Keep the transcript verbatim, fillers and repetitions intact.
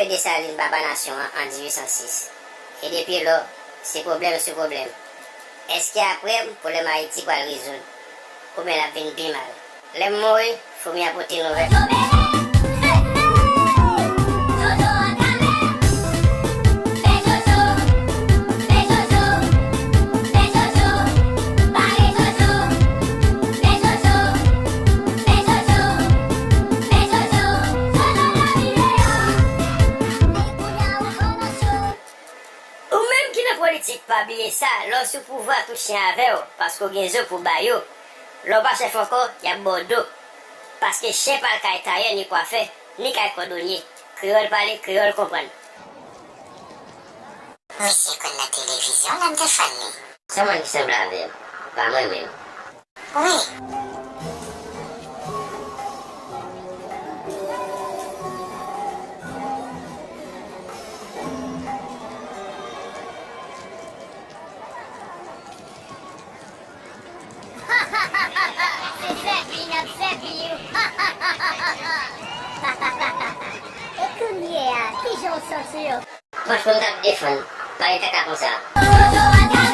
Desalin papa nasyon an an dizuit san sis. E depi lò, se pwoblèm sou pwoblèm. Èske apre m, pwoblèm Ayiti pral rezoud? Oubyen l ap vin pi mal? Lè m mouri, foumi a pote nouvèl. Ou menm ki nan politik, pa bliye sa, lè w sou pouvwa, tout chen avè w, paske w gen zo pou w ba yo. Lè w pa chèf ankò, y ap ba w do. Paske chen pa al kay tayè ni kwafè, ni kay kòdonye. Kreyòl pale, kreyòl konprann. Misye konn nan televizyon, l ap defann li. Se yon moun ki sanble avè m, pa mwen menm. Wi. Se sèvi n ap sèvi w. E kounye a, kijan w santi w? Franchman, m t ap defann. Pa gen kaka konsa.